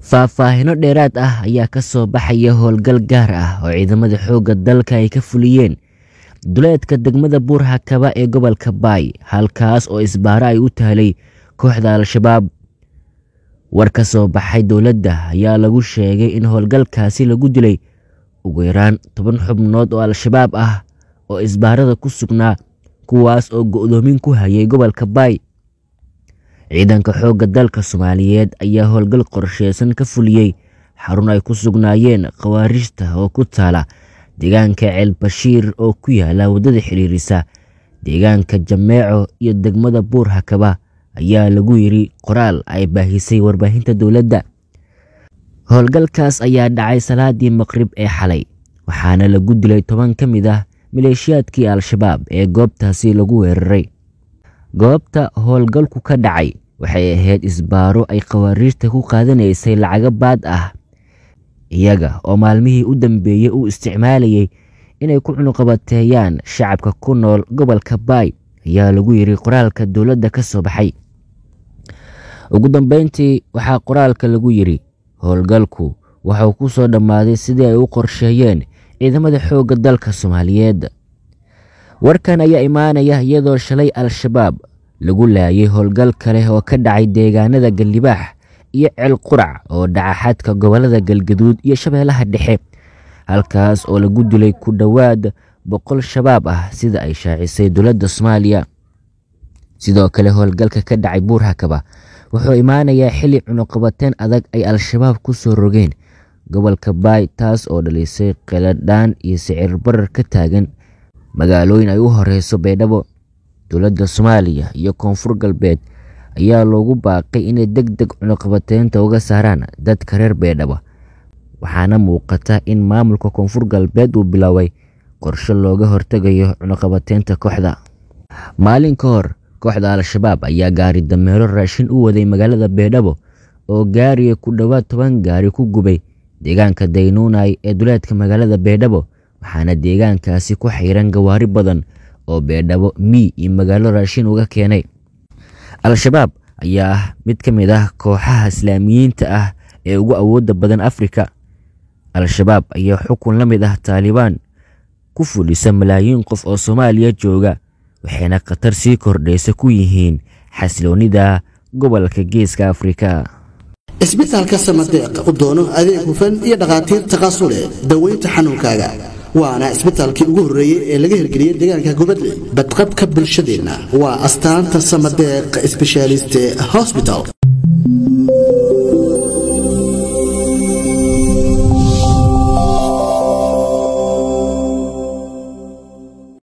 Faahfaahino dheeraad ah ayaa ka soo baxaya howlgal gaar ah oo ciidamada xoogga dalka ay ka fuliyeen duleedka degmada Buur-Hakaba ee gobolka Baay, halkaas oo isbaaro ay u tahlay kooxda Al-Shabaab. War ka soo baxay dowladda ayaa lagu sheegay in howlgalkaasi lagu dilay ugu yaraan 10 xubnood oo Al-Shabaab ah oo isbaarada ku sugnaa, kuwaas oo go'doomin ku hayay gobolka Baay. Ciidanka xoogga dalka Soomaaliyeed ayaa howlgal qorsheysan ka fuliyey xarun ay ku sugnaayeen khawaarijta oo ku taala deegaanka Ceel Bashiir oo ku yaala waddada xiriirisa deegaanka Jameeco iyo degmada Buur-Hakaba, ayaa lagu yiri qoraal ay baahisay warbaahinta dowladda. Howlgalkaas ayaa dhacay salaadii maqrib ee xalay, waxaana lagu dilay 10 ka mid ah maleeshiyaadkii Al-Shabaab ee goobtaasi lagu weeraray. Goobta howlgalku ka dhacay waxay ahayd isbaaro ay khawaarijta ku qaadanaysay lacago baad ah, iyaga oo maalmihii u dambeeyay u isticmaalayay inay ku cunuqabateeyaan shacabka ku nool gobolka Baay, ayaa lagu yiri qoraalka dowladda ka soo baxay. Ugu dambeyntii, waxaa qoraalka lagu yiri howlgalku wuxuu ku soo dhammaaday sidii ay u qorsheeyeen ciidamada xoogga dalka Soomaaliyeed. Warkan ayaa imaanaya iyadoo shalay Al-Shabaab lagu laayay howlgal kale oo ka dhacay deegaanada Galibaax iyo Ceel Qurac oo dhaca xadka gobollada Galgaduud iyo Shabeellaha Dhexe, halkaas oo lagu dilay ku dhowaad 100 shabaab ah sida ay shaacisay dowladda Soomaaliya. Sidoo kale, howlgalka ka dhacay Buur-Hakaba wuxuu imaanayaa xilli cunuqabateyn adag ay Al-Shabaab ku soo rogeen gobolka Baay, taas oo dhalisay qeeladhaan iyo sicir barar ka taagan magaalooyin ay u horeyso Baydhabo. Dowladda Soomaaliya iyo Koonfur Galbeed ayaa loogu baaqay inay degdeg cunuqabateynta uga saaraan dadka reer Baydhabo, waxaana muuqata in maamulka Koonfur Galbeed uu bilaabay qorshe looga hortagayo cunuqabateynta kooxda. Maalin ka hor, kooxda Al-Shabaab ayaa gaari dameero raashin u waday magaalada Baydhabo oo gaariga ku dhowaad 10 gaari ku gubay deegaanka Daynuunay ee duleedka magaalada Baydhabo, waxaana deegaankaasi ku xayran gawaari badan oo Baydhabo mii iyo magaalo raashin uga keenay. Al-Shabaab ayaa ah mid ka mid ah kooxaha Islaamiyiinta ah ee ugu awoodda badan Afrika. Al-Shabaab ayaa xukun la mid ah Taalibaan ku fulisa malaayiin qof oo Soomaaliya jooga, waxayna khatar sii kordhaysa ku yihiin xasiloonida gobolka Geeska Afrika. Isbitaalka Samadeeq u doono adeeg hufan iyo dhakhaatiir takhasus leh daweynta xanuunkaaga, waana isbitaalkii ugu horreeyey ee laga hirgeliyey deegaanka Gubadle. Badqabka bulshadeenna waa astaanta Samadeeq Specialist Hospital.